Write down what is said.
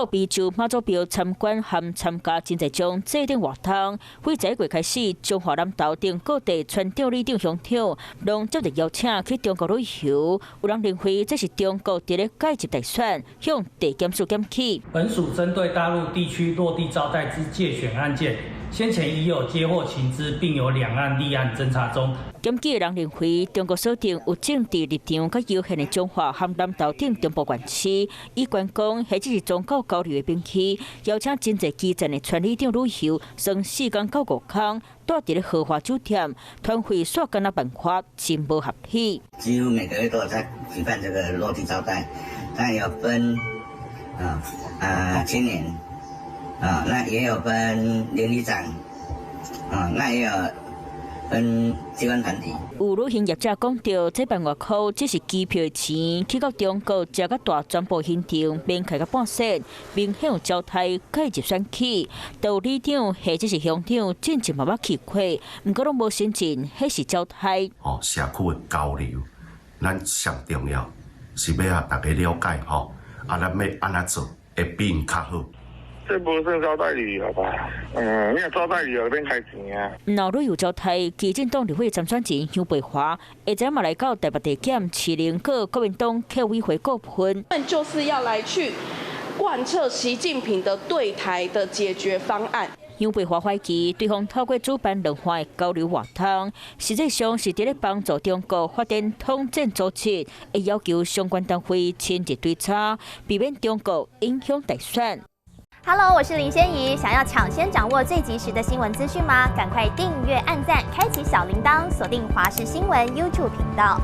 到湄洲媽祖廟參觀和參加真濟種祭典活動。從這月開始，彰化南投等各地村長、里長、鄉長，攏接到邀請去中國旅遊。有人認為這是中國佇咧介入大選，向地檢署檢舉。本署針對大陸地區落地招待之介選案件，先前已有接獲情資，並有兩案立案偵查中。檢舉的人認為，中國鎖定有政治立場佮優先的彰化和南投等中部縣市，以觀光或者是宗教交流的名義，邀請真濟基層的村里長旅遊，算4工到5工，蹛佇咧豪華酒店，團費煞敢若辦法，真無合理。幾乎每個月都有在舉辦這個落地招待，但有分青年啊，那也有分鄰里長啊，那也有分機關團體。有旅行業者講著，這萬外箍只是機票的錢，去到中國食甲大全部行程免開甲半死，明顯有招待介入選舉。都里長或者是鄉長進前嘛捌去過，毋過攏無承認，彼是招待。哦，社區的交流，咱上重要是欲予大家了解吼，啊，咱欲按怎做會比𪜶較好。這無算招待旅遊吧？嗯，你若招待旅遊免開錢啊。若旅遊招待，基進黨立委參選人邱培華，下晝嘛來到台北地檢士林閣國民黨客委會顧問。就是要來去貫徹習近平的對台的解決方案。邱培華懷疑對方透過主辦兩岸的交流活動，實際上是佇咧幫助中國發展統戰組織，會要求相關單位親自追查，避免中國影響大選。 Hello，我是林仙怡。想要搶先掌握最及時的新聞資訊嗎？趕快訂閱、按讚、開啟小鈴鐺，鎖定華視新聞 YouTube 頻道。